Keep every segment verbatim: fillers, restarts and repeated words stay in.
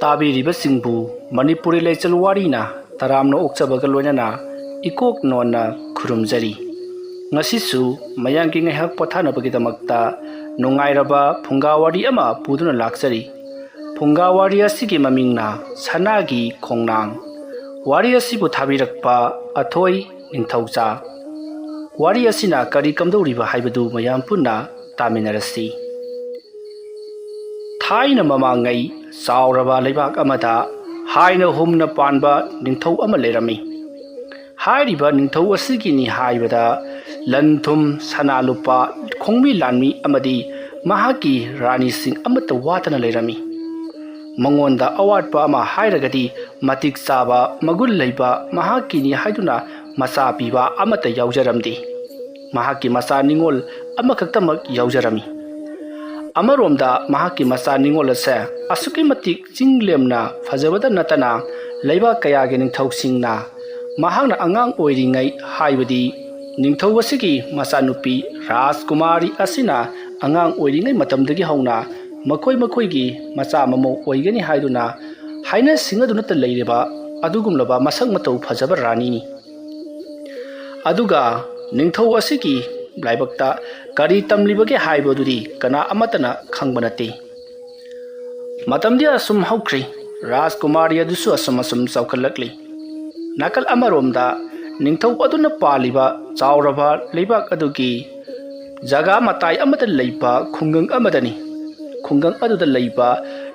ꯇꯥꯕꯤꯔꯤꯕꯁꯤꯡꯕꯨ ꯃꯅꯤꯄꯨꯔꯤ ꯂꯩꯆꯜ ꯋꯥꯔꯤꯅ ꯇꯔꯥꯝꯅ ꯑꯣꯛꯆꯕꯒ ꯂꯣꯏꯅꯅ ꯏꯀꯣꯛ ꯅꯣꯟꯅ ꯈꯨꯔꯨꯝꯖꯔꯤ꯫ ꯉꯁꯤꯁꯨ ꯃꯌꯥꯝꯒꯤ ꯉꯥꯏꯍꯥꯛ ꯄꯣꯊꯥꯅꯕꯒꯤꯗꯃꯛꯇ ꯅꯨꯡꯉꯥꯏꯔꯕ ꯐꯨꯡꯒꯥ ꯋꯥꯔꯤ ꯑꯃ ꯄꯨꯗꯨꯅ ꯂꯥꯛꯆꯔꯤ꯫ ꯐꯨꯡꯒꯥ ꯋꯥꯔꯤ ꯑꯁꯤꯒꯤ ꯃꯃꯤꯡꯅ ꯁꯅꯥꯒꯤ ꯈꯣꯡꯅꯥꯡ꯫ ꯋꯥꯔꯤ ꯑꯁꯤꯕꯨ ꯊꯥꯕꯤꯔꯛꯄ ꯑꯊꯣꯏ ꯅꯤꯡꯊꯧꯖꯥ꯫ ꯋꯥꯔꯤ ꯑꯁꯤꯅ ꯀꯔꯤ ꯀꯝꯗꯧꯔꯤꯕ ꯍꯥꯏꯕꯗꯨ ꯃꯌꯥꯝ ꯄꯨꯟꯅ ꯇꯥꯃꯤꯟꯅꯔꯁꯤ꯫ ꯊꯥꯏꯅ ꯃꯃꯥꯡꯉꯩ ꯆꯥꯎꯔꯕ ꯂꯩꯕꯥꯛ ꯑꯃꯗ ꯍꯥꯏꯅ ꯍꯨꯝꯅ ꯄꯥꯟꯕ ꯅꯤꯡꯊꯧ ꯑꯃ ꯂꯩꯔꯝꯃꯤ꯫ ꯍꯥꯏꯔꯤꯕ ꯅꯤꯡꯊꯧ ꯑꯁꯤꯒꯤꯅꯤ ꯍꯥꯏꯕꯗ ꯂꯟ ꯊꯨꯝ, ꯁꯅꯥ ꯂꯨꯄꯥ, ꯈꯣꯡꯃꯤ ꯂꯥꯟꯃꯤ ꯑꯃꯗꯤ ꯃꯍꯥꯛꯀꯤ ꯔꯥꯅꯤꯁꯤꯡ ꯑꯃꯠꯇ ꯋꯥꯠꯇꯅ ꯂꯩꯔꯝꯃꯤ꯫ ꯃꯉꯣꯟꯗ ꯑꯋꯥꯠꯄ ꯑꯃ ꯍꯥꯏꯔꯒꯗꯤ ꯃꯇꯤꯛ ꯆꯥꯕ, ꯃꯒꯨꯟ ꯂꯩꯕ ꯃꯍꯥꯛꯀꯤꯅꯤ ꯍꯥꯏꯗꯨꯅ ꯃꯆꯥ ꯄꯤꯕ ꯑꯃꯠꯇ ꯌꯥꯎꯖꯔꯝꯗꯦ꯫ ꯃꯍꯥꯛꯀꯤ ꯃꯆꯥ ꯅꯤꯉꯣꯜ ꯑꯃꯈꯛꯇꯃꯛ ꯌꯥꯎꯖꯔꯝꯃꯤ꯫ ꯑꯃꯔꯣꯝꯗ ꯃꯍꯥꯛꯀꯤ ꯃꯆꯥ ꯅꯤꯉꯣꯜ ꯑꯁꯦ ꯑꯁꯨꯛꯀꯤ ꯃꯇꯤꯛ ꯆꯤꯡ ꯂꯦꯝꯅ ꯐꯖꯕꯗ ꯅꯠꯇꯅ ꯂꯩꯕꯥꯛ ꯀꯌꯥꯒꯤ ꯅꯤꯡꯊꯧꯁꯤꯡꯅ ꯃꯍꯥꯛꯅ ꯑꯉꯥꯡ ꯑꯣꯏꯔꯤꯉꯩ, ꯍꯥꯏꯕꯗꯤ ꯅꯤꯡꯊꯧ ꯑꯁꯤꯒꯤ ꯃꯆꯥꯅꯨꯄꯤ ꯔꯥꯖꯀꯨꯃꯥꯔꯤ ꯑꯁꯤꯅ ꯑꯉꯥꯡ ꯑꯣꯏꯔꯤꯉꯩ ꯃꯇꯝꯗꯒꯤ ꯍꯧꯅ ꯃꯈꯣꯏ ꯃꯈꯣꯏꯒꯤ ꯃꯆꯥ ꯃꯃꯧ ꯑꯣꯏꯒꯅꯤ ꯍꯥꯏꯗꯨꯅ ꯍꯥꯏꯅ ꯁꯤꯡꯅꯗꯨꯅꯇ ꯂꯩꯔꯕ ꯑꯗꯨꯒꯨꯝꯂꯕ ꯃꯁꯛ ꯃꯇꯧ ꯐꯖꯕ ꯔꯥꯅꯤꯅꯤ꯫ ꯑꯗꯨꯒ ꯅꯤꯡꯊꯧ ꯑꯁꯤꯒꯤ ꯂꯥꯏꯕꯛꯇ ꯀꯔꯤ ꯇꯝꯂꯤꯕꯒꯦ ꯍꯥꯏꯕꯗꯨꯗꯤ ꯀꯅꯥ ꯑꯃꯠꯇꯅ ꯈꯪꯕ ꯅꯠꯇꯦ꯫ ꯃꯇꯝꯗꯤ ꯑꯁꯨꯝ ꯍꯧꯈ꯭ꯔꯤ, ꯔꯥꯖꯀꯨꯃꯥꯔꯤ ꯑꯗꯨꯁꯨ ꯑꯁꯨꯝ ꯑꯁꯨꯝ ꯆꯥꯎꯈꯠꯂꯛꯂꯤ꯫ ꯅꯥꯀꯜ ꯑꯃꯔꯣꯝꯗ ꯅꯤꯡꯊꯧ ꯑꯗꯨꯅ ꯄꯥꯜꯂꯤꯕ ꯆꯥꯎꯔꯕ ꯂꯩꯕꯥꯛ ꯑꯗꯨꯒꯤ ꯖꯒꯥ ꯃꯇꯥꯏ ꯑꯃꯗ ꯂꯩꯕ ꯈꯨꯡꯒꯪ ꯑꯃꯗꯅꯤ꯫ ꯈꯨꯡꯒꯪ ꯑꯗꯨꯗ ꯂꯩꯕ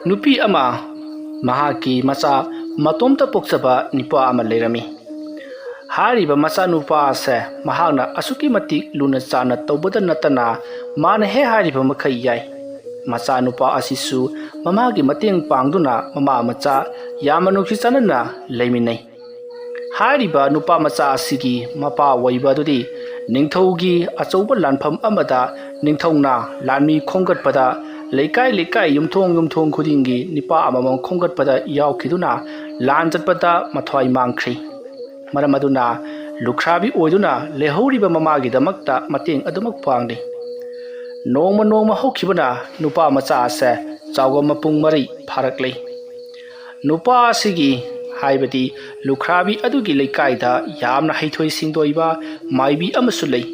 ꯅꯨꯄꯤ ꯑꯃ ꯃꯍꯥꯛꯀꯤ ꯃꯆꯥ ꯃꯇꯣꯝꯇ ꯄꯣꯛꯆꯕ ꯅꯨꯄꯥ ꯑꯃ ꯂꯩꯔꯝꯃꯤ꯫ ꯍꯥꯏꯔꯤꯕ ꯃꯆꯥꯅꯨꯄꯥ ꯑꯁꯦ ꯃꯍꯥꯛꯅ ꯑꯁꯨꯛꯀꯤ ꯃꯇꯤꯛ ꯂꯨꯅ ꯆꯥꯟꯅ ꯇꯧꯕꯗ ꯅꯠꯇꯅ ꯃꯥꯅ ꯍꯦꯛ ꯍꯥꯏꯔꯤꯕ ꯃꯈꯩ ꯌꯥꯏ꯫ ꯃꯆꯥꯅꯨꯄꯥ ꯑꯁꯤꯁꯨ ꯃꯃꯥꯒꯤ ꯃꯇꯦꯡ ꯄꯥꯡꯗꯨꯅ ꯃꯃꯥ ꯃꯆꯥ ꯌꯥꯝꯅ ꯅꯨꯡꯁꯤ ꯆꯥꯟꯅꯅ ꯂꯩꯃꯤꯟꯅꯩ꯫ ꯍꯥꯏꯔꯤꯕ ꯅꯨꯄꯥ ꯃꯆꯥ ꯑꯁꯤꯒꯤ ꯃꯄꯥ ꯑꯣꯏꯕ ꯑꯗꯨꯗꯤ ꯅꯤꯡꯊꯧꯒꯤ ꯑꯆꯧꯕ ꯂꯥꯟꯐꯝ ꯑꯃꯗ ꯅꯤꯡꯊꯧꯅ ꯂꯥꯟꯃꯤ ꯈꯣꯝꯒꯠꯄꯗ ꯂꯩꯀꯥꯏ ꯂꯩꯀꯥꯏ, ꯌꯨꯝꯊꯣꯡ ꯌꯨꯝꯊꯣꯡ ꯈꯨꯗꯤꯡꯒꯤ ꯅꯨꯄꯥ ꯑꯃꯃꯝ ꯈꯣꯝꯒꯠꯄꯗ ꯌꯥꯎꯈꯤꯗꯨꯅ ꯂꯥꯟ ꯆꯠꯄꯗ ꯃꯊ꯭ꯋꯥꯏ ꯃꯥꯡꯈ꯭ꯔꯤ꯫ ꯃꯔꯝ ꯑꯗꯨꯅ ꯂꯨꯈ꯭ꯔꯥꯕꯤ ꯑꯣꯏꯗꯨꯅ ꯂꯩꯍꯧꯔꯤꯕ ꯃꯃꯥꯒꯤꯗꯃꯛꯇ ꯃꯇꯦꯡ ꯑꯗꯨꯃꯛ ꯄꯥꯡꯂꯤ꯫ ꯅꯣꯡꯃ ꯅꯣꯡꯃ ꯍꯧꯈꯤꯕꯅ ꯅꯨꯄꯥ ꯃꯆꯥ ꯑꯁꯦ ꯆꯥꯎꯕ ꯃꯄꯨꯡ ꯃꯔꯩ ꯐꯥꯔꯛꯂꯤ꯫ ꯅꯨꯄꯥ ꯑꯁꯤꯒꯤ, ꯍꯥꯏꯕꯗꯤ ꯂꯨꯈ꯭ꯔꯥꯕꯤ ꯑꯗꯨꯒꯤ ꯂꯩꯀꯥꯏꯗ ꯌꯥꯝꯅ ꯍꯩꯊꯣꯏ ꯁꯤꯡꯊꯣꯏꯕ ꯃꯥꯏꯕꯤ ꯑꯃꯁꯨ ꯂꯩ꯫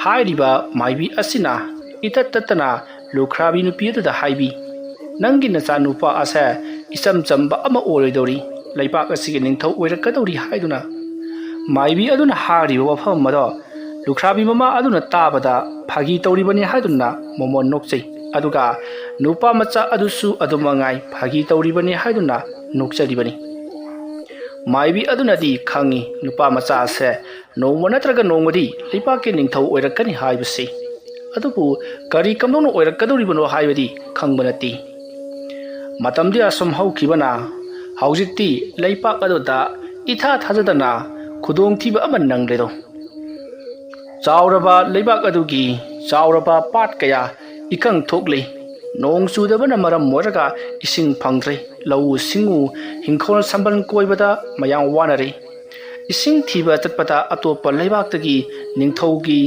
ꯍꯥꯏꯔꯤꯕ ꯃꯥꯏꯕꯤ ꯑꯁꯤꯅ ꯏꯇꯠ ꯇꯠꯇꯅ ꯂꯨꯈ꯭ꯔꯥꯕꯤ ꯅꯨꯄꯤ ꯑꯗꯨꯗ ꯍꯥꯏꯕꯤ, "ꯅꯪꯒꯤ ꯅꯆꯥꯅꯨꯄꯥ ꯑꯁꯦ ꯏꯆꯝ ꯆꯝꯕ ꯑꯃ ꯑꯣꯏꯔꯣꯏꯗꯧꯔꯤ, ꯂꯩꯕꯥꯛ ꯑꯁꯤꯒꯤ ꯅꯤꯡꯊꯧ ꯑꯣꯏꯔꯛꯀꯗꯧꯔꯤ" ꯍꯥꯏꯗꯨꯅ꯫ ꯃꯥꯏꯕꯤ ꯑꯗꯨꯅ ꯍꯥꯏꯔꯤꯕ ꯋꯥꯐꯝ ꯑꯗꯣ ꯂꯨꯈ꯭ꯔꯥꯕꯤ ꯃꯃꯥ ꯑꯗꯨꯅ ꯇꯥꯕꯗ ꯐꯥꯒꯤ ꯇꯧꯔꯤꯕꯅꯤ ꯍꯥꯏꯗꯨꯅ ꯃꯣꯃꯣꯟ ꯅꯣꯛꯆꯩ, ꯑꯗꯨꯒ ꯅꯨꯄꯥ ꯃꯆꯥ ꯑꯗꯨꯁꯨ ꯑꯗꯨ ꯃꯉꯥꯏ ꯐꯥꯒꯤ ꯇꯧꯔꯤꯕꯅꯤ ꯍꯥꯏꯗꯨꯅ ꯅꯣꯛꯆꯔꯤꯕꯅꯤ꯫ ꯃꯥꯏꯕꯤ ꯑꯗꯨꯅꯗꯤ ꯈꯪꯉꯤ ꯅꯨꯄꯥ ꯃꯆꯥ ꯑꯁꯦ ꯅꯣꯡꯃ ꯅꯠꯇ꯭ꯔꯒ ꯅꯣꯡꯃꯗꯤ ꯂꯩꯕꯥꯛꯀꯤ ꯅꯤꯡꯊꯧ ꯑꯣꯏꯔꯛꯀꯅꯤ ꯍꯥꯏꯕꯁꯤ꯫ ꯑꯗꯨꯕꯨ ꯀꯔꯤ ꯀꯝꯗꯧꯅ ꯑꯣꯏꯔꯛꯀꯗꯧꯔꯤꯕꯅꯣ ꯍꯥꯏꯕꯗꯤ ꯈꯪꯕ ꯅꯠꯇꯦ꯫ ꯃꯇꯝꯗꯤ ꯑꯁꯨꯝ ꯍꯧꯈꯤꯕꯅ ꯍꯧꯖꯤꯛꯇꯤ ꯂꯩꯄꯥꯛ ꯑꯗꯨꯗ ꯏꯊꯥ ꯊꯥꯖꯗꯅ ꯈꯨꯗꯣꯡꯊꯤꯕ ꯑꯃ ꯅꯪꯂꯦꯗꯣ꯫ ꯆꯥꯎꯔꯕ ꯂꯩꯕꯥꯛ ꯑꯗꯨꯒꯤ ꯆꯥꯎꯔꯕ ꯄꯥꯠ ꯀꯌꯥ ꯏꯀꯪ ꯊꯣꯛꯂꯤ꯫ ꯅꯣꯡ ꯆꯨꯗꯕꯅ ꯃꯔꯝ ꯑꯣꯏꯔꯒ ꯏꯁꯤꯡ ꯐꯪꯗ꯭ꯔꯦ꯫ ꯂꯧꯎ ꯁꯤꯡꯎ, ꯍꯤꯡꯈꯣꯜ ꯁꯝꯕꯜ ꯀꯣꯏꯕꯗ ꯃꯌꯥꯝ ꯋꯥꯅꯔꯤ꯫ ꯏꯁꯤꯡ ꯊꯤꯕ ꯆꯠꯄꯗ ꯑꯇꯣꯞꯄ ꯂꯩꯕꯥꯛꯇꯒꯤ ꯅꯤꯡꯊꯧꯒꯤ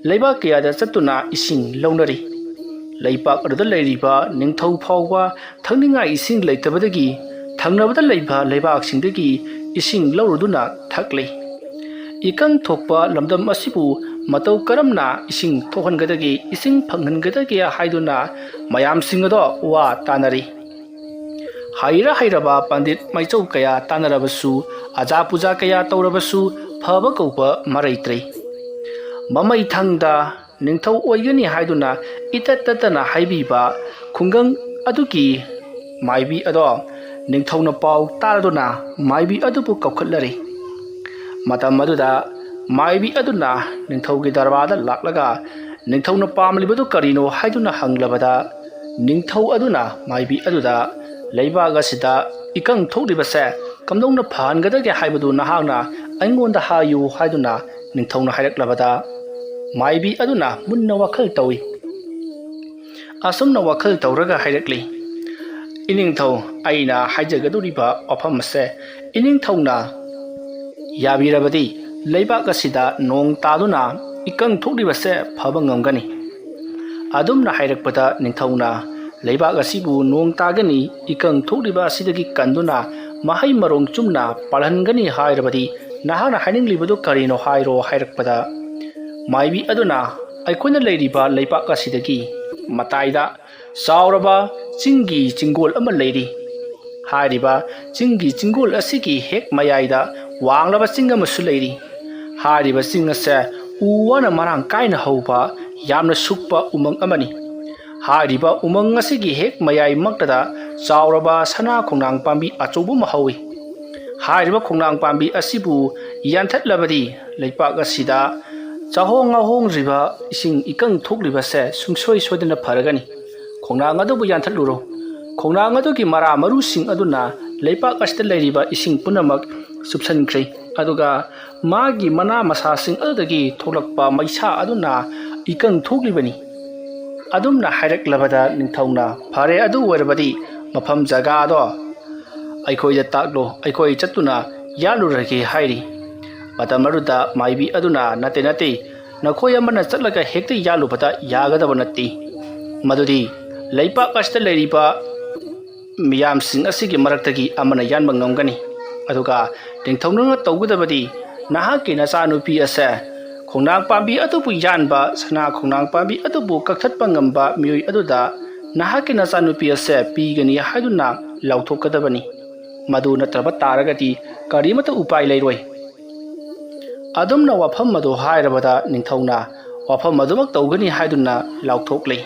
ꯂꯩꯕꯥꯛ ꯀꯌꯥꯗ ꯆꯠꯇꯨꯅ ꯏꯁꯤꯡ ꯂꯧꯅꯔꯤ꯫ ꯂꯩꯄꯥꯛ ꯑꯗꯨꯗ ꯂꯩꯔꯤꯕ ꯅꯤꯡꯊꯧ ꯐꯥꯎꯕ ꯊꯛꯅꯤꯡꯉꯥꯏ ꯏꯁꯤꯡ ꯂꯩꯇꯕꯗꯒꯤ ꯊꯪꯅꯕꯗ ꯂꯩꯕ ꯂꯩꯕꯥꯛꯁꯤꯡꯗꯒꯤ ꯏꯁꯤꯡ ꯂꯧꯔꯨꯗꯨꯅ ꯊꯛꯂꯤ꯫ ꯏꯀꯪ ꯊꯣꯛꯄ ꯂꯝꯗꯝ ꯑꯁꯤꯕꯨ ꯃꯇꯧ ꯀꯔꯝꯅ ꯏꯁꯤꯡ ꯊꯣꯛꯍꯟꯒꯗꯒꯦ, ꯏꯁꯤꯡ ꯐꯪꯍꯟꯒꯗꯒꯦ ꯍꯥꯏꯗꯨꯅ ꯃꯌꯥꯝꯁꯤꯡ ꯑꯗꯣ ꯋꯥ ꯇꯥꯅꯔꯤ꯫ ꯍꯩꯔ ꯍꯩꯔꯕ ꯄꯟꯗꯤꯠ ꯃꯥꯏꯆꯧ ꯀꯌꯥ ꯇꯥꯟꯅꯔꯕꯁꯨ, ꯑꯖꯥ ꯄꯨꯖꯥ ꯀꯌꯥ ꯇꯧꯔꯕꯁꯨ ꯐꯕ ꯀꯧꯕ ꯃꯔꯩꯇ꯭ꯔꯦ꯫ ꯃꯃꯩ ꯊꯪꯗ ꯅꯤꯡꯊꯧ ꯑꯣꯏꯒꯅꯤ ꯍꯥꯏꯗꯨꯅ ꯏꯇꯠ ꯇꯠꯇꯅ ꯍꯥꯏꯕꯤꯕ ꯈꯨꯡꯒꯪ ꯑꯗꯨꯒꯤ ꯃꯥꯏꯕꯤ ꯑꯗꯣ ꯅꯤꯡꯊꯧꯅ ꯄꯥꯎ ꯇꯥꯔꯗꯨꯅ ꯃꯥꯏꯕꯤ ꯑꯗꯨꯕꯨ ꯀꯧꯈꯠꯂꯔꯤ꯫ ꯃꯇꯝ ꯑꯗꯨꯗ ꯃꯥꯏꯕꯤ ꯑꯗꯨꯅ ꯅꯤꯡꯊꯧꯒꯤ ꯗꯔꯕꯥꯔꯗ ꯂꯥꯛꯂꯒ ꯅꯤꯡꯊꯧꯅ ꯄꯥꯝꯂꯤꯕꯗꯨ ꯀꯔꯤꯅꯣ ꯍꯥꯏꯗꯨꯅ ꯍꯪꯂꯕꯗ, ꯅꯤꯡꯊꯧ ꯑꯗꯨꯅ ꯃꯥꯏꯕꯤ ꯑꯗꯨꯗ, "ꯂꯩꯕꯥꯛ ꯑꯁꯤꯗ ꯏꯀꯪ ꯊꯣꯛꯂꯤꯕꯁꯦ ꯀꯝꯗꯧꯅ ꯐꯍꯟꯒꯗꯒꯦ ꯍꯥꯏꯕꯗꯨ ꯅꯍꯥꯛꯅ ꯑꯩꯉꯣꯟꯗ ꯍꯥꯏꯌꯨ" ꯍꯥꯏꯗꯨꯅ ꯅꯤꯡꯊꯧꯅ ꯍꯥꯏꯔꯛꯂꯕꯗ, ꯃꯥꯏꯕꯤ ꯑꯗꯨꯅ ꯃꯨꯟꯅ ꯋꯥꯈꯜ ꯇꯧꯏ꯫ ꯑꯁꯨꯝꯅ ꯋꯥꯈꯜ ꯇꯧꯔꯒ ꯍꯥꯏꯔꯛꯂꯤ, "ꯏꯅꯤꯡꯊꯧ, ꯑꯩꯅ ꯍꯥꯏꯖꯒꯗꯧꯔꯤꯕ ꯋꯥꯐꯝ ꯑꯁꯦ ꯏꯅꯤꯡꯊꯧꯅ ꯌꯥꯕꯤꯔꯕꯗꯤ ꯂꯩꯕꯥꯛ ꯑꯁꯤꯗ ꯅꯣꯡ ꯇꯥꯗꯨꯅ ꯏꯀꯪ ꯊꯣꯛꯂꯤꯕꯁꯦ ꯐꯕ ꯉꯝꯒꯅꯤ"꯫ ꯑꯗꯨꯝꯅ ꯍꯥꯏꯔꯛꯄꯗ ꯅꯤꯡꯊꯧꯅ ꯂꯩꯕꯥꯛ ꯑꯁꯤꯕꯨ ꯅꯣꯡ ꯇꯥꯒꯅꯤ, ꯏꯀꯪ ꯊꯣꯛꯂꯤꯕ ꯑꯁꯤꯗꯒꯤ ꯀꯟꯗꯨꯅ ꯃꯍꯩ ꯃꯔꯣꯡ ꯆꯨꯝꯅ ꯄꯥꯜꯍꯟꯒꯅꯤ ꯍꯥꯏꯔꯕꯗꯤ ꯅꯍꯥꯛꯅ ꯍꯥꯏꯅꯤꯡꯂꯤꯕꯗꯨ ꯀꯔꯤꯅꯣ ꯍꯥꯏꯔꯣ ꯍꯥꯏꯔꯛꯄꯗ, ꯃꯥꯏꯕꯤ ꯑꯗꯨꯅ ꯑꯩꯈꯣꯏꯅ ꯂꯩꯔꯤꯕ ꯂꯩꯕꯥꯛ ꯑꯁꯤꯗꯒꯤ ꯃꯇꯥꯏꯗ ꯆꯥꯎꯔꯕ ꯆꯤꯡꯒꯤ ꯆꯤꯡꯒꯣꯜ ꯑꯃ ꯂꯩꯔꯤ꯫ ꯍꯥꯏꯔꯤꯕ ꯆꯤꯡꯒꯤ ꯆꯤꯡꯒꯣꯜ ꯑꯁꯤꯒꯤ ꯍꯦꯛ ꯃꯌꯥꯏꯗ ꯋꯥꯡꯂꯕ ꯆꯤꯡ ꯑꯃꯁꯨ ꯂꯩꯔꯤ꯫ ꯍꯥꯏꯔꯤꯕ ꯆꯤꯡ ꯑꯁꯦ ꯎ ꯋꯥꯅ ꯃꯔꯥꯡ ꯀꯥꯏꯅ ꯍꯧꯕ ꯌꯥꯝꯅ ꯁꯨꯛꯄ ꯎꯃꯪ ꯑꯃꯅꯤ꯫ ꯍꯥꯏꯔꯤꯕ ꯎꯃꯪ ꯑꯁꯤꯒꯤ ꯍꯦꯛ ꯃꯌꯥꯏꯃꯛꯇꯗ ꯆꯥꯎꯔꯕ ꯁꯅꯥ ꯈꯣꯡꯅꯥꯡ ꯄꯥꯝꯕꯤ ꯑꯆꯧꯕ ꯑꯃ ꯍꯧꯏ꯫ ꯍꯥꯏꯔꯤꯕ ꯈꯣꯡꯅꯥꯡ ꯄꯥꯝꯕꯤ ꯑꯁꯤꯕꯨ ꯌꯥꯟꯊꯠꯂꯕꯗꯤ ꯂꯩꯄꯥꯛ ꯑꯁꯤꯗ ꯆꯥꯍꯣꯡ ꯉꯥꯍꯣꯡꯗ꯭ꯔꯤꯕ ꯏꯁꯤꯡ ꯏꯀꯪ ꯊꯣꯛꯂꯤꯕꯁꯦ ꯁꯨꯡꯁꯣꯏ ꯁꯣꯏꯗꯅ ꯐꯔꯒꯅꯤ꯫ ꯈꯣꯡꯅꯥꯡ ꯑꯗꯨꯕꯨ ꯌꯥꯟꯊꯠꯂꯨꯔꯣ꯫ ꯈꯣꯡꯅꯥꯡ ꯑꯗꯨꯒꯤ ꯃꯔꯥ ꯃꯔꯨꯁꯤꯡ ꯑꯗꯨꯅ ꯂꯩꯄꯥꯛ ꯑꯁꯤꯗ ꯂꯩꯔꯤꯕ ꯏꯁꯤꯡ ꯄꯨꯝꯅꯃꯛ ꯆꯨꯞꯁꯤꯟꯈ꯭ꯔꯦ꯫ ꯑꯗꯨꯒ ꯃꯥꯒꯤ ꯃꯅꯥ ꯃꯁꯥꯁꯤꯡ ꯑꯗꯨꯗꯒꯤ ꯊꯣꯛꯂꯛꯄ ꯃꯩꯁꯥ ꯑꯗꯨꯅ ꯏꯀꯪ ꯊꯣꯛꯂꯤꯕꯅꯤ꯫ ꯑꯗꯨꯝꯅ ꯍꯥꯏꯔꯛꯂꯕꯗ ꯅꯤꯡꯊꯧꯅ, "ꯐꯔꯦ, ꯑꯗꯨ ꯑꯣꯏꯔꯕꯗꯤ ꯃꯐꯝ ꯖꯒꯥꯗꯣ ꯑꯩꯈꯣꯏꯗ ꯇꯥꯛꯂꯣ, ꯑꯩꯈꯣꯏ ꯆꯠꯇꯨꯅ ꯌꯥꯜꯂꯨꯔꯒꯦ" ꯍꯥꯏꯔꯤ꯫ ꯃꯇꯝ ꯑꯗꯨꯗ ꯃꯥꯏꯕꯤ ꯑꯗꯨꯅ, "ꯅꯠꯇꯦ, ꯅꯠꯇꯦ, ꯅꯈꯣꯏ ꯑꯃꯅ ꯆꯠꯂꯒ ꯍꯦꯛꯇ ꯌꯥꯜꯂꯨꯕꯗ ꯌꯥꯒꯗꯕ ꯅꯠꯇꯦ꯫ ꯃꯗꯨꯗꯤ ꯂꯩꯄꯥꯛ ꯑꯁꯤꯗ ꯂꯩꯔꯤꯕ ꯃꯤꯌꯥꯝꯁꯤꯡ ꯑꯁꯤꯒꯤ ꯃꯔꯛꯇꯒꯤ ꯑꯃꯅ ꯌꯥꯟꯕ ꯉꯝꯒꯅꯤ꯫ ꯑꯗꯨꯒ ꯅꯤꯡꯊꯧꯅ ꯇꯧꯒꯗꯕꯗꯤ ꯅꯍꯥꯛꯀꯤ ꯅꯆꯥꯅꯨꯄꯤ ꯑꯁꯦ ꯈꯣꯡꯅꯥꯡ ꯄꯥꯝꯕꯤ ꯑꯗꯨꯕꯨ ꯌꯥꯟꯕ, ꯁꯅꯥ ꯈꯣꯡꯅꯥꯡ ꯄꯥꯝꯕꯤ ꯑꯗꯨꯕꯨ ꯀꯛꯊꯠꯄ ꯉꯝꯕ ꯃꯤꯑꯣꯏ ꯑꯗꯨꯗ ꯅꯍꯥꯛꯀꯤ ꯅꯆꯥꯅꯨꯄꯤ ꯑꯁꯦ ꯄꯤꯒꯅꯤ ꯍꯥꯏꯗꯨꯅ ꯂꯥꯎꯊꯣꯛꯀꯗꯕꯅꯤ꯫ ꯃꯗꯨ ꯅꯠꯇ꯭ꯔꯕ ꯇꯥꯔꯒꯗꯤ ꯀꯔꯤꯃꯠꯇ ꯎꯄꯥꯏ ꯂꯩꯔꯣꯏ꯫" ꯑꯗꯨꯝꯅ ꯋꯥꯐꯝ ꯑꯗꯨ ꯍꯥꯏꯔꯕꯗ ꯅꯤꯡꯊꯧꯅ ꯋꯥꯐꯝ ꯑꯗꯨꯃꯛ ꯇꯧꯒꯅꯤ ꯍꯥꯏꯗꯨꯅ ꯂꯥꯎꯊꯣꯛꯂꯦ꯫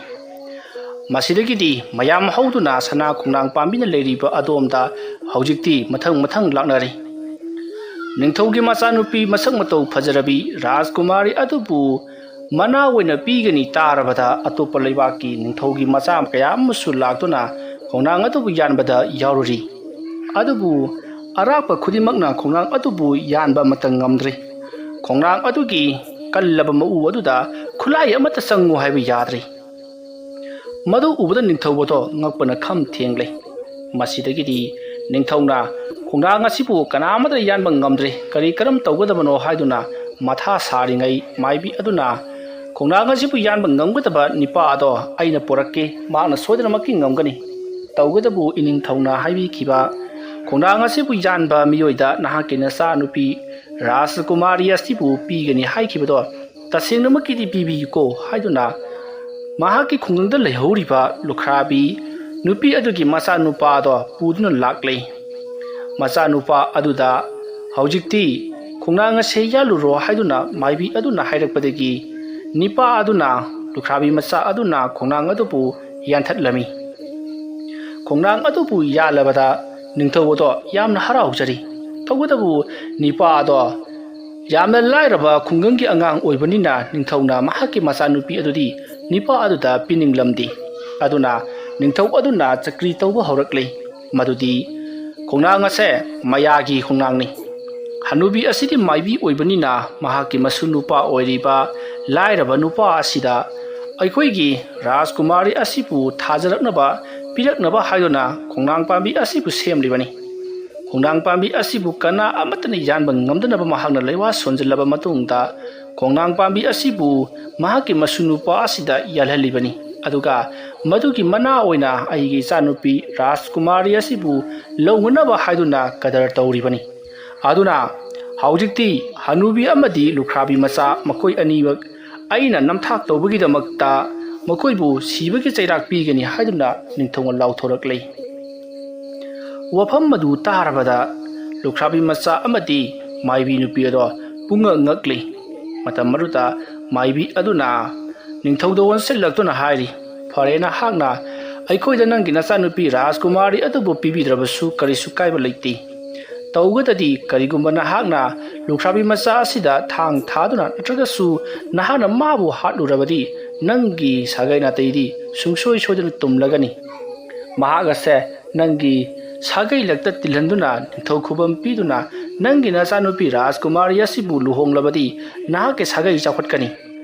ꯃꯁꯤꯗꯒꯤꯗꯤ ꯃꯌꯥꯝ ꯍꯧꯗꯨꯅ ꯁꯅꯥ ꯈꯣꯡꯅꯥꯡ ꯄꯥꯝꯕꯤꯅ ꯂꯩꯔꯤꯕ ꯑꯗꯣꯝꯗ ꯍꯧꯖꯤꯛꯇꯤ ꯃꯊꯪ ꯃꯊꯪ ꯂꯥꯛꯅꯔꯦ꯫ ꯅꯤꯡꯊꯧꯒꯤ ꯃꯆꯥꯅꯨꯄꯤ ꯃꯁꯛ ꯃꯇꯧ ꯐꯖꯔꯕꯤ ꯔꯥꯖꯀꯨꯃꯥꯔꯤ ꯑꯗꯨꯕꯨ ꯃꯅꯥ ꯑꯣꯏꯅ ꯄꯤꯒꯅꯤ ꯇꯥꯔꯕꯗ ꯑꯇꯣꯞꯄ ꯂꯩꯕꯥꯛꯀꯤ ꯅꯤꯡꯊꯧꯒꯤ ꯃꯆꯥ ꯀꯌꯥ ꯑꯃꯁꯨ ꯂꯥꯛꯇꯨꯅ ꯈꯣꯡꯅꯥꯡ ꯑꯗꯨꯕꯨ ꯌꯥꯟꯕꯗ ꯌꯥꯎꯔꯨꯔꯤ꯫ ꯑꯗꯨꯕꯨ ꯑꯔꯥꯛꯄ ꯈꯨꯗꯤꯡꯃꯛꯅ ꯈꯣꯡꯅꯥꯡ ꯑꯗꯨꯕꯨ ꯌꯥꯟꯕ ꯑꯃꯠꯇ ꯉꯝꯗ꯭ꯔꯦ꯫ ꯈꯣꯡꯅꯥꯡ ꯑꯗꯨꯒꯤ ꯀꯜꯂꯕ ꯃꯎ ꯑꯗꯨꯗ ꯈꯨꯠꯂꯥꯏ ꯑꯃꯠꯇ ꯆꯪꯉꯨ ꯍꯥꯏꯕ ꯌꯥꯗ꯭ꯔꯦ꯫ ꯃꯗꯨ ꯎꯕꯗ ꯅꯤꯡꯊꯧ ꯑꯗꯣ ꯉꯛꯄꯅ ꯈꯝ ꯊꯦꯡꯂꯦ꯫ ꯃꯁꯤꯗꯒꯤꯗꯤ ꯅꯤꯡꯊꯧꯅ, "ꯈꯣꯡꯅꯥꯡ ꯑꯁꯤꯕꯨ ꯀꯅꯥ ꯑꯃꯠꯇꯅ ꯌꯥꯟꯕ ꯉꯝꯗ꯭ꯔꯦ, ꯀꯔꯤ ꯀꯔꯝ ꯇꯧꯒꯗꯕꯅꯣ?" ꯍꯥꯏꯗꯨꯅ ꯃꯊꯥ ꯁꯥꯔꯤꯉꯩ ꯃꯥꯏꯕꯤ ꯑꯗꯨꯅ ꯈꯣꯡꯅꯥꯡ ꯑꯁꯤꯕꯨ ꯌꯥꯟꯕ ꯉꯝꯒꯗꯕ ꯅꯤꯄꯥ ꯑꯗꯣ ꯑꯩꯅ ꯄꯨꯔꯛꯀꯦ, ꯃꯍꯥꯛꯅ ꯁꯣꯏꯗꯅꯃꯛꯀꯤ ꯉꯝꯒꯅꯤ꯫ ꯇꯧꯕꯇꯕꯨ ꯏꯅꯤꯡꯊꯧꯅ ꯍꯥꯏꯕꯤꯈꯤꯕ, "ꯈꯣꯡꯅꯥꯡ ꯑꯁꯤꯕꯨ ꯌꯥꯟꯕ ꯃꯤꯑꯣꯏꯗ ꯅꯍꯥꯛꯀꯤ ꯅꯆꯥꯅꯨꯄꯤ ꯔꯥꯖꯀꯨꯃꯥꯔꯤ ꯑꯁꯤꯕꯨ ꯄꯤꯒꯅꯤ ꯍꯥꯏꯈꯤꯕꯗꯣ ꯇꯁꯦꯡꯅꯃꯛꯀꯤꯗꯤ ꯄꯤꯕꯤꯌꯨꯀꯣ" ꯍꯥꯏꯗꯨꯅ ꯃꯍꯥꯛꯀꯤ ꯈꯨꯡꯒꯪꯗ ꯂꯩꯍꯧꯔꯤꯕ ꯂꯨꯈ꯭ꯔꯥꯕꯤ ꯅꯨꯄꯤ ꯑꯗꯨꯒꯤ ꯃꯆꯥꯅꯨꯄꯥꯗꯣ ꯄꯨꯗꯨꯅ ꯂꯥꯛꯂꯦ꯫ ꯃꯆꯥꯅꯨꯄꯥ ꯑꯗꯨꯗ ꯍꯧꯖꯤꯛꯇꯤ ꯈꯣꯡꯅꯥꯡ ꯑꯁꯦ ꯌꯥꯜꯂꯨꯔꯣ ꯍꯥꯏꯗꯨꯅ ꯃꯥꯏꯕꯤ ꯑꯗꯨꯅ ꯍꯥꯏꯔꯛꯄꯗꯒꯤ ꯅꯤꯄꯥ ꯑꯗꯨꯅ, ꯂꯨꯈ꯭ꯔꯥꯕꯤ ꯃꯆꯥ ꯑꯗꯨꯅ ꯈꯣꯡꯅꯥꯡ ꯑꯗꯨꯕꯨ ꯌꯥꯟꯊꯠꯂꯝꯃꯤ꯫ ꯈꯣꯡꯅꯥꯡ ꯑꯗꯨꯕꯨ ꯌꯥꯜꯂꯕꯗ ꯅꯤꯡꯊꯧ ꯑꯗꯣ ꯌꯥꯝꯅ ꯍꯔꯥꯎꯖꯔꯤ꯫ ꯇꯧꯕꯇꯕꯨ ꯅꯤꯄꯥ ꯑꯗꯣ ꯌꯥꯝꯅ ꯂꯥꯏꯔꯕ ꯈꯨꯡꯒꯪꯒꯤ ꯑꯉꯥꯡ ꯑꯣꯏꯕꯅꯤꯅ ꯅꯤꯡꯊꯧꯅ ꯃꯍꯥꯛꯀꯤ ꯃꯆꯥꯅꯨꯄꯤ ꯑꯗꯨꯗꯤ ꯅꯤꯄꯥ ꯑꯗꯨꯗ ꯄꯤꯅꯤꯡꯂꯝꯗꯦ꯫ ꯑꯗꯨꯅ ꯅꯤꯡꯊꯧ ꯑꯗꯨꯅ ꯆꯀ꯭ꯔꯤ ꯇꯧꯕ ꯍꯧꯔꯛꯂꯦ꯫ ꯃꯗꯨꯗꯤ ꯈꯣꯡꯅꯥꯡ ꯑꯁꯦ ꯃꯌꯥꯒꯤ ꯈꯣꯡꯅꯥꯡꯅꯤ꯫ ꯍꯅꯨꯕꯤ ꯑꯁꯤꯗꯤ ꯃꯥꯏꯕꯤ ꯑꯣꯏꯕꯅꯤꯅ ꯃꯍꯥꯛꯀꯤ ꯃꯁꯨ ꯅꯨꯄꯥ ꯑꯣꯏꯔꯤꯕ ꯂꯥꯏꯔꯕ ꯅꯨꯄꯥ ꯑꯁꯤꯗ ꯑꯩꯈꯣꯏꯒꯤ ꯔꯥꯖꯀꯨꯃꯥꯔꯤ ꯑꯁꯤꯕꯨ ꯊꯥꯖꯔꯛꯅꯕ, ꯄꯤꯔꯛꯅꯕ ꯍꯥꯏꯗꯨꯅ ꯈꯣꯡꯅꯥꯡ ꯄꯥꯝꯕꯤ ꯑꯁꯤꯕꯨ ꯁꯦꯝꯂꯤꯕꯅꯤ꯫ ꯈꯣꯡꯅꯥꯡ ꯄꯥꯝꯕꯤ ꯑꯁꯤꯕꯨ ꯀꯅꯥ ꯑꯃꯠꯇꯅ ꯌꯥꯟꯕ ꯉꯝꯗꯅꯕ ꯃꯍꯥꯛꯅ ꯂꯩꯋꯥ ꯁꯣꯟꯖꯤꯜꯂꯕ ꯃꯇꯨꯡꯗ ꯈꯣꯡꯅꯥꯡ ꯄꯥꯝꯕꯤ ꯑꯁꯤꯕꯨ ꯃꯍꯥꯛꯀꯤ ꯃꯁꯨ ꯅꯨꯄꯥ ꯑꯁꯤꯗ ꯌꯥꯜꯍꯜꯂꯤꯕꯅꯤ꯫ ꯑꯗꯨꯒ ꯃꯗꯨꯒꯤ ꯃꯅꯥ ꯑꯣꯏꯅ ꯑꯩꯒꯤ ꯏꯆꯥꯅꯨꯄꯤ ꯔꯥꯖꯀꯨꯃꯥꯔꯤ ꯑꯁꯤꯕꯨ ꯂꯧꯅꯅꯕ ꯍꯥꯏꯗꯨꯅ ꯀꯗꯔ ꯇꯧꯔꯤꯕꯅꯤ꯫ ꯑꯗꯨꯅ ꯍꯧꯖꯤꯛꯇꯤ ꯍꯅꯨꯕꯤ ꯑꯃꯗꯤ ꯂꯨꯈ꯭ꯔꯥꯕꯤ ꯃꯆꯥ ꯃꯈꯣꯏ ꯑꯅꯤꯃꯛ ꯑꯩꯅ ꯅꯝꯊꯥꯛ ꯇꯧꯕꯒꯤꯗꯃꯛꯇ ꯃꯈꯣꯏꯕꯨ ꯁꯤꯕꯒꯤ ꯆꯩꯔꯥꯛ ꯄꯤꯒꯅꯤ ꯍꯥꯏꯗꯨꯅ ꯅꯤꯡꯊꯧꯅ ꯂꯥꯎꯊꯣꯔꯛꯂꯦ꯫ ꯋꯥꯐꯝ ꯑꯗꯨ ꯇꯥꯔꯕꯗ ꯂꯨꯈ꯭ꯔꯥꯕꯤ ꯃꯆꯥ ꯑꯃꯗꯤ ꯃꯥꯏꯕꯤ ꯅꯨꯄꯤ ꯑꯗꯣ ꯄꯨꯡꯉꯛ ꯉꯛꯂꯤ꯫ ꯃꯇꯝ ꯑꯗꯨꯗ ꯃꯥꯏꯕꯤ ꯑꯗꯨꯅ ꯅꯤꯡꯊꯧꯗ ꯑꯣꯟꯁꯤꯜꯂꯛꯇꯨꯅ ꯍꯥꯏꯔꯤ, "ꯐꯔꯦ, ꯅꯍꯥꯛꯅ ꯑꯩꯈꯣꯏꯗ ꯅꯪꯒꯤ ꯅꯆꯥꯅꯨꯄꯤ ꯔꯥꯖꯀꯨꯃꯥꯔꯤ ꯑꯗꯨꯕꯨ ꯄꯤꯕꯤꯗ꯭ꯔꯕꯁꯨ ꯀꯔꯤꯁꯨ ꯀꯥꯏꯕ ꯂꯩꯇꯦ꯫ ꯇꯧꯕꯇꯗꯤ ꯀꯔꯤꯒꯨꯝꯕ ꯅꯍꯥꯛꯅ ꯂꯨꯈ꯭ꯔꯥꯕꯤ ꯃꯆꯥ ꯑꯁꯤꯗ ꯊꯥꯡ ꯊꯥꯗꯨꯅ ꯅꯠꯇ꯭ꯔꯒꯁꯨ ꯅꯍꯥꯛꯅ ꯃꯥꯕꯨ ꯍꯥꯠꯂꯨꯔꯕꯗꯤ ꯅꯪꯒꯤ ꯁꯥꯒꯩ ꯅꯥꯇꯩꯗꯤ ꯁꯨꯡꯁꯣꯏ ꯁꯣꯏꯗꯅ ꯇꯨꯝꯂꯒꯅꯤ꯫ ꯃꯍꯥꯛ ꯑꯁꯦ ꯅꯪꯒꯤ ꯁꯥꯒꯩ ꯂꯛꯇ ꯇꯤꯜꯍꯟꯗꯨꯅ ꯅꯤꯡꯊꯧ ꯈꯨꯕꯝ ꯄꯤꯗꯨꯅ ꯅꯪꯒꯤ ꯅꯆꯥꯅꯨꯄꯤ ꯔꯥꯖꯀꯨꯃꯥꯔꯤ ꯑꯁꯤꯕꯨ ꯂꯨꯍꯣꯡꯂꯕꯗꯤ ꯅꯍꯥꯛꯀꯤ ꯁꯥꯒꯩ ꯆꯥꯎꯈꯠꯀꯅꯤ꯫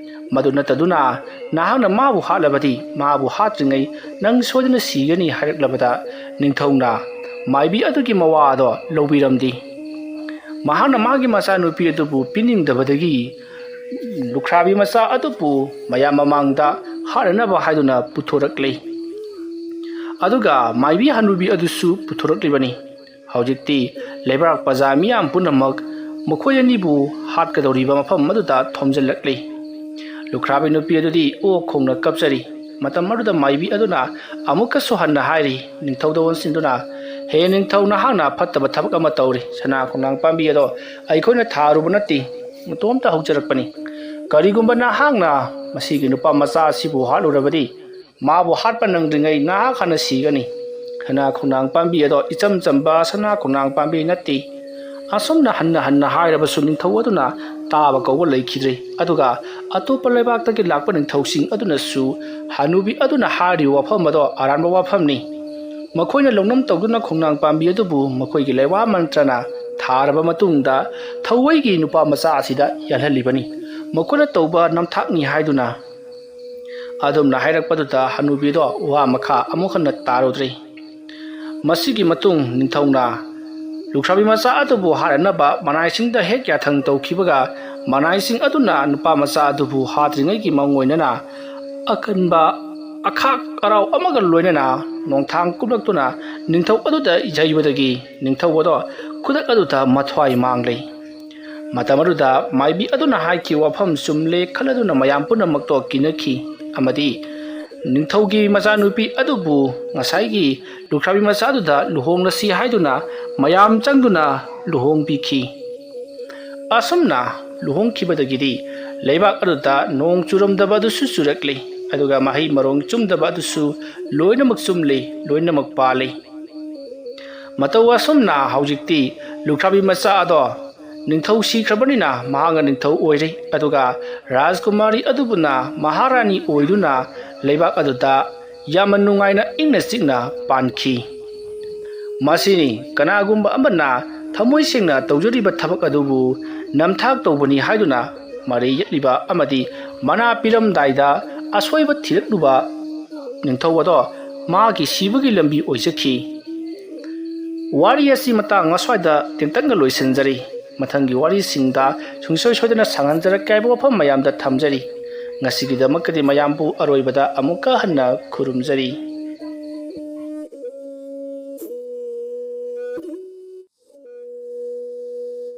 ꯃꯗꯨ ꯅꯠꯇꯗꯨꯅ ꯅꯍꯥꯛꯅ ꯃꯥꯕꯨ ꯍꯥꯠꯂꯕꯗꯤ ꯃꯥꯕꯨ ꯍꯥꯠꯇ꯭ꯔꯤꯉꯩ ꯅꯪ ꯁꯣꯏꯗꯅ ꯁꯤꯒꯅꯤ" ꯍꯥꯏꯔꯛꯂꯕꯗ ꯅꯤꯡꯊꯧꯅ ꯃꯥꯏꯕꯤ ꯑꯗꯨꯒꯤ ꯃꯋꯥ ꯑꯗꯣ ꯂꯧꯕꯤꯔꯝꯗꯦ꯫ ꯃꯍꯥꯛꯅ ꯃꯥꯒꯤ ꯃꯆꯥꯅꯨꯄꯤ ꯑꯗꯨꯕꯨ ꯄꯤꯅꯤꯡꯗꯕꯗꯒꯤ ꯂꯨꯈ꯭ꯔꯥꯕꯤ ꯃꯆꯥ ꯑꯗꯨꯕꯨ ꯃꯌꯥꯝ ꯃꯃꯥꯡꯗ ꯍꯥꯠꯅꯅꯕ ꯍꯥꯏꯗꯨꯅ ꯄꯨꯊꯣꯔꯛꯂꯤ꯫ ꯑꯗꯨꯒ ꯃꯥꯏꯕꯤ ꯍꯅꯨꯕꯤ ꯑꯗꯨꯁꯨ ꯄꯨꯊꯣꯔꯛꯂꯤꯕꯅꯤ꯫ ꯍꯧꯖꯤꯛꯇꯤ ꯂꯩꯕꯥꯛ ꯄ꯭ꯔꯖꯥ ꯃꯤꯌꯥꯝ ꯄꯨꯝꯅꯃꯛ ꯃꯈꯣꯏ ꯑꯅꯤꯕꯨ ꯍꯥꯠꯀꯗꯧꯔꯤꯕ ꯃꯐꯝ ꯑꯗꯨꯗ ꯊꯣꯝꯖꯤꯜꯂꯛꯂꯤ꯫ ꯂꯨꯈ꯭ꯔꯥꯕꯤ ꯅꯨꯄꯤ ꯑꯗꯨꯗꯤ ꯑꯣꯛ ꯈꯣꯡꯅ ꯀꯞꯆꯔꯤ꯫ ꯃꯇꯝ ꯑꯗꯨꯗ ꯃꯥꯏꯕꯤ ꯑꯗꯨꯅ ꯑꯃꯨꯛꯀꯁꯨ ꯍꯟꯅ ꯍꯥꯏꯔꯤ, ꯅꯤꯡꯊꯧꯗ ꯑꯣꯟꯁꯤꯟꯗꯨꯅ, "ꯍꯦ ꯅꯤꯡꯊꯧ, ꯅꯍꯥꯛꯅ ꯐꯠꯇꯕ ꯊꯕꯛ ꯑꯃ ꯇꯧꯔꯤ꯫ ꯁꯅꯥ ꯈꯣꯡꯅꯥꯡ ꯄꯥꯝꯕꯤ ꯑꯗꯣ ꯑꯩꯈꯣꯏꯅ ꯊꯥꯔꯨꯕ ꯅꯠꯇꯦ, ꯃꯇꯣꯝꯇ ꯍꯧꯖꯔꯛꯄꯅꯤ꯫ ꯀꯔꯤꯒꯨꯝꯕ ꯅꯍꯥꯛꯅ ꯃꯁꯤꯒꯤ ꯅꯨꯄꯥ ꯃꯆꯥ ꯑꯁꯤꯕꯨ ꯍꯥꯠꯂꯨꯔꯕꯗꯤ, ꯃꯥꯕꯨ ꯍꯥꯠꯄ ꯅꯪꯗ꯭ꯔꯤꯉꯩ ꯅꯍꯥꯛ ꯍꯥꯟꯅ ꯁꯤꯒꯅꯤ꯫ ꯁꯅꯥ ꯈꯣꯡꯅꯥꯡ ꯄꯥꯝꯕꯤ ꯑꯗꯣ ꯏꯆꯝ ꯆꯝꯕ ꯁꯅꯥ ꯈꯣꯡꯅꯥꯡ ꯄꯥꯝꯕꯤ ꯅꯠꯇꯦ꯫" ꯑꯁꯨꯝꯅ ꯍꯟꯅ ꯍꯟꯅ ꯍꯥꯏꯔꯕꯁꯨ ꯅꯤꯡꯊꯧ ꯑꯗꯨꯅ ꯇꯥꯕ ꯀꯧꯕ ꯂꯩꯈꯤꯗ꯭ꯔꯦ꯫ ꯑꯗꯨꯒ ꯑꯇꯣꯞꯄ ꯂꯩꯕꯥꯛꯇꯒꯤ ꯂꯥꯛꯄ ꯅꯤꯡꯊꯧꯁꯤꯡ ꯑꯗꯨꯅꯁꯨ ꯍꯅꯨꯕꯤ ꯑꯗꯨꯅ ꯍꯥꯏꯔꯤꯕ ꯋꯥꯐꯝ ꯑꯗꯣ ꯑꯔꯥꯟꯕ ꯋꯥꯐꯝꯅꯤ꯫ ꯃꯈꯣꯏꯅ ꯂꯧꯅꯝ ꯇꯧꯗꯨꯅ ꯈꯣꯡꯅꯥꯡ ꯄꯥꯝꯕꯤ ꯑꯗꯨꯕꯨ ꯃꯈꯣꯏꯒꯤ ꯂꯩꯋꯥ ꯃꯟꯇ꯭ꯔꯅ ꯊꯥꯔꯕ ꯃꯇꯨꯡꯗ ꯊꯧꯋꯩꯒꯤ ꯅꯨꯄꯥ ꯃꯆꯥ ꯑꯁꯤꯗ ꯌꯥꯜꯍꯜꯂꯤꯕꯅꯤ꯫ ꯃꯈꯣꯏꯅ ꯇꯧꯕ ꯅꯝꯊꯥꯛꯅꯤ ꯍꯥꯏꯗꯨꯅ꯫ ꯑꯗꯨꯝꯅ ꯍꯥꯏꯔꯛꯄꯗꯨꯗ ꯍꯅꯨꯕꯤꯗꯣ ꯋꯥ ꯃꯈꯥ ꯑꯃꯨꯛ ꯍꯟꯅ ꯇꯥꯔꯨꯗ꯭ꯔꯦ꯫ ꯃꯁꯤꯒꯤ ꯃꯇꯨꯡ ꯅꯤꯡꯊꯧꯅ ꯂꯨꯈ꯭ꯔꯥꯕꯤ ꯃꯆꯥ ꯑꯗꯨꯕꯨ ꯍꯥꯠꯅꯅꯕ ꯃꯅꯥꯏꯁꯤꯡꯗ ꯍꯦꯛ ꯌꯥꯊꯪ ꯇꯧꯈꯤꯕꯒ, ꯃꯅꯥꯏꯁꯤꯡ ꯑꯗꯨꯅ ꯅꯨꯄꯥ ꯃꯆꯥ ꯑꯗꯨꯕꯨ ꯍꯥꯠꯇ꯭ꯔꯤꯉꯩꯒꯤ ꯃꯥꯡꯑꯣꯏꯅꯅ ꯑꯀꯟꯕ ꯑꯈꯥꯛ ꯑꯔꯥꯎ ꯑꯃꯒ ꯂꯣꯏꯅꯅ ꯅꯣꯡꯊꯥꯡ ꯀꯨꯝꯂꯛꯇꯨꯅ ꯅꯤꯡꯊꯧ ꯑꯗꯨꯗ ꯌꯩꯕꯗꯒꯤ ꯅꯤꯡꯊꯧ ꯑꯗꯣ ꯈꯨꯗꯛ ꯑꯗꯨꯗ ꯃꯊ꯭ꯋꯥꯏ ꯃꯥꯡꯂꯦ꯫ ꯃꯇꯝ ꯑꯗꯨꯗ ꯃꯥꯏꯕꯤ ꯑꯗꯨꯅ ꯍꯥꯏꯈꯤꯕ ꯋꯥꯐꯝ ꯆꯨꯝꯂꯦ ꯈꯜꯂꯗꯨꯅ ꯃꯌꯥꯝ ꯄꯨꯝꯅꯃꯛꯇꯣ ꯀꯤꯅꯈꯤ ꯑꯃꯗꯤ ꯅꯤꯡꯊꯧꯒꯤ ꯃꯆꯥꯅꯨꯄꯤ ꯑꯗꯨꯕꯨ ꯉꯁꯥꯏꯒꯤ ꯂꯨꯈ꯭ꯔꯥꯕꯤ ꯃꯆꯥꯗꯨꯗ ꯂꯨꯍꯣꯡꯂꯁꯤ ꯍꯥꯏꯗꯨꯅ ꯃꯌꯥꯝ ꯆꯪꯗꯨꯅ ꯂꯨꯍꯣꯡꯕꯤꯈꯤ꯫ ꯑꯁꯨꯝꯅ ꯂꯨꯍꯣꯡꯈꯤꯕꯗꯒꯤꯗꯤ ꯂꯩꯕꯥꯛ ꯑꯗꯨꯗ ꯅꯣꯡ ꯆꯨꯔꯝꯗꯕ ꯑꯗꯨꯁꯨ ꯆꯨꯔꯛꯂꯦ, ꯑꯗꯨꯒ ꯃꯍꯩ ꯃꯔꯣꯡ ꯆꯨꯝꯗꯕ ꯑꯗꯨꯁꯨ ꯂꯣꯏꯅꯃꯛ ꯆꯨꯝꯂꯦ, ꯂꯣꯏꯅꯃꯛ ꯄꯥꯜꯂꯦ꯫ ꯃꯇꯧ ꯑꯁꯨꯝꯅ ꯍꯧꯖꯤꯛꯇꯤ ꯂꯨꯈ꯭ꯔꯥꯕꯤ ꯃꯆꯥ ꯑꯗꯣ ꯅꯤꯡꯊꯧ ꯁꯤꯈ꯭ꯔꯕꯅꯤꯅ ꯃꯍꯥꯛꯅ ꯅꯤꯡꯊꯧ ꯑꯣꯏꯔꯦ, ꯑꯗꯨꯒ ꯔꯥꯖꯀꯨꯃꯥꯔꯤ ꯑꯗꯨꯕꯨꯅ ꯃꯍꯥꯔꯥꯅꯤ ꯑꯣꯏꯗꯨꯅ ꯂꯩꯕꯥꯛ ꯑꯗꯨꯗ ꯌꯥꯝꯅ ꯅꯨꯡꯉꯥꯏꯅ ꯏꯪꯅ ꯆꯤꯛꯅ ꯄꯥꯟꯈꯤ꯫ ꯃꯁꯤꯅꯤ ꯀꯅꯥꯒꯨꯝꯕ ꯑꯃꯅ ꯊꯃꯣꯏ ꯁꯦꯡꯅ ꯇꯧꯖꯔꯤꯕ ꯊꯕꯛ ꯑꯗꯨꯕꯨ ꯅꯝꯊꯥꯛ ꯇꯧꯕꯅꯤ ꯍꯥꯏꯗꯨꯅ ꯃꯔꯩ ꯌꯦꯠꯂꯤꯕ ꯑꯃꯗꯤ ꯃꯅꯥ ꯄꯤꯔꯝꯗꯥꯏꯗ ꯑꯁꯣꯏꯕ ꯊꯤꯔꯛꯂꯨꯕ ꯅꯤꯡꯊꯧ ꯑꯗꯣ ꯃꯍꯥꯛꯀꯤ ꯁꯤꯕꯒꯤ ꯂꯝꯕꯤ ꯑꯣꯏꯖꯈꯤ꯫ ꯋꯥꯔꯤ ꯑꯁꯤ ꯃꯇꯥꯡ ꯑꯁ꯭ꯋꯥꯏꯗ ꯇꯦꯟꯇꯛꯅ ꯂꯣꯏꯁꯤꯟꯖꯔꯤ꯫ ꯃꯊꯪꯒꯤ ꯋꯥꯔꯤꯁꯤꯡꯗ ꯁꯨꯡꯁꯣꯏ ꯁꯣꯏꯗꯅ ꯁꯥꯡꯍꯟꯖꯔꯛꯀꯦ ꯍꯥꯏꯕ ꯋꯥꯐꯝ ꯃꯌꯥꯝꯗ ꯊꯝꯖꯔꯤ꯫ ꯉꯁꯤꯒꯤꯗꯃꯛꯇꯗꯤ ꯃꯌꯥꯝꯕꯨ ꯑꯔꯣꯏꯕꯗ ꯑꯃꯨꯛꯀ ꯍꯟꯅ ꯈꯨꯔꯨꯝꯖꯔꯤ꯫